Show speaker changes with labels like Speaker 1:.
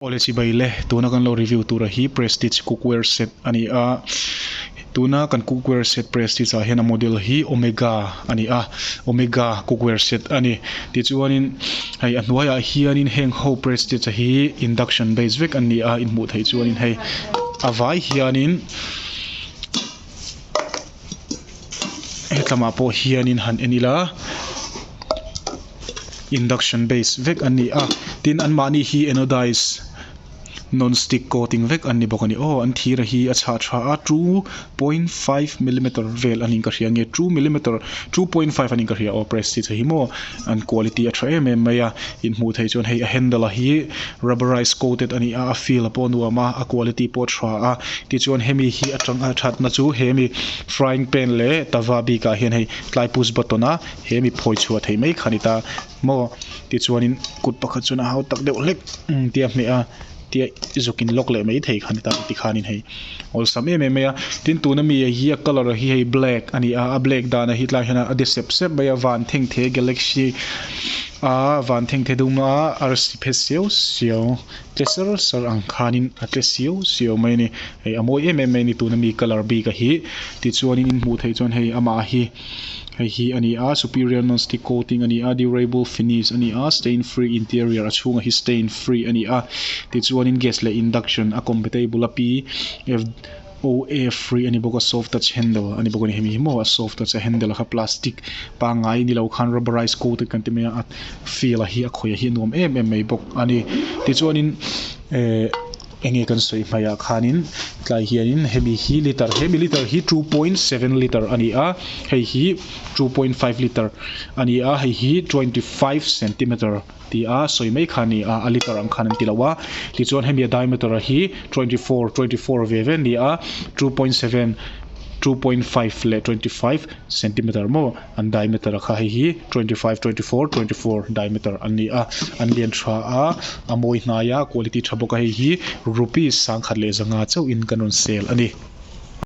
Speaker 1: Awle chibai le, tuna kan lo review tura hi Prestige cookware set a ni a, tuna kan cookware set Prestige ah hian a model hi Omega a ni a, Omega cookware set a ni. Tichuanin hei a hnuaiah hianin heng ho Prestige a hi induction base vek an ni a, in hmuh theih chuanin hei a vai hianin hetlamah pawh hianin han en ila induction base vek an ni a tin anmahni hi anodize non stick coating vek an ni bawk a ni aw an thir hi a chhah tha a 2.5 millimeter vel a niin ka hria nge 2 millimeter 2.5 a niin ka hria aw prestige hi maw an quality a tha em em mai a inhmuh theih chuan hei a handle a hi rubberized coated a ni a a feel a pawh nuam a a quality pawh a tha a tichuan hemi hi atang a thatna chu hemi frying pan leh tava bikah hian hei tlai push button a hemi phawi chhuah theih mai kha a ni ta maw tichuanin kut pakhat chuan a hau tak deuh hlek tia hmeh a tia zuk in lock leh mai thei kha a ni ta tikhanin hei awlsam em em mai a tin tuna mi hi a colour hi hei black a ni a a black dan ah hi tlai hian a de sep sep mai a van thengthe galaxy a van thengthe dum a arsi phe siau siau tle sar sar ang khanin a tle siau siau mai a ni hei a mawi em em mai a ni tuna mi colour bik a hi tichuanin in hmuh theih chuan hei amah hi. Hei hi a ni a superior non stick coating a ni a durable finish a ni a stain free interior a chhungah hi stain free a ni a tichuanin gas leh induction a compatible a p f o a free a ni bawk a soft touch handle a ni bawk a ni hemi hi maw a soft touch a handle kha plastic pangngai ni lo khan rubberized coated kan ti mai a a feel a hi a khawih a hi a nuam em em mai bawk a ni tichuanin ehh. Enge kan sawi hmaiah khanin tlai hianin hemi hi liter hemi liter hi 2.7 liter a ni a hei hi 2.5 liter a ni a hei hi 25 centimeter ti a sawi mai kha a ni a a liter ang khan an ti lo a tichuan hemi a diameter hi 24 24 ve ve a ni a 2.7 2.5 leh 25 centimeter maw. An diameter a kha hei hi 25, 24, 24 diameter an ni a, an lian tha a, a mawi hnai a, quality tha bawk a hei hi rupees 1,500 chauhin kan rawn sel a ni.